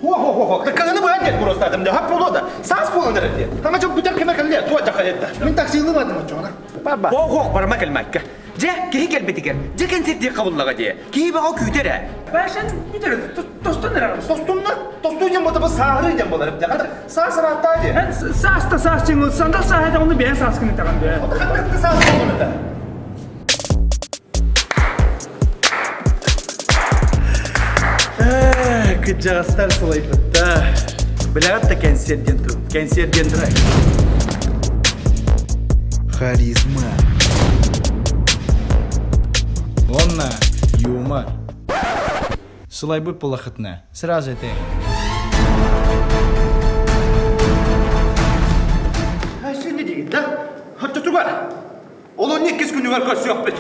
Хо-хо-хо, кыһыны быһан диэн куростаатым да, хап буолуо да, саас буолан эрэр диэн. Хаҥа дьон бүтэр кэмэ кэллэ, туа дьахайда. Мин таксилыы бардым оччоҕуна. Баба. Хо-хо, барма кэлмэккэ. Дьэ, киһи кэлбитигэр, дьэ кэнсиэртиэх хабыллаҕа дии. Киһи бөҕө күүтэр ээ. Башан бүтэр, тостон эрэр. Тостунна, тостуу диэн ботабы сааһырыы диэн болар эбит. Хата, саас ырааттаа диэн. Эн сааста саас чиҥ, сандал сааһа оны бэйэн сааскын итаҕын бээ. Ханнык саас буолун это? Кыдьаҕастар сылайбыттар. Билэҕит да кэнсиэр диэн тугу? Кэнсиэр диэн турай. Харизма. Уонна юмор. Сылайбыт буолахытына, сразу этэ. Сен не дейін, да? Оччотугар. Ол он иккис күнүгэр көрсүөхпүт.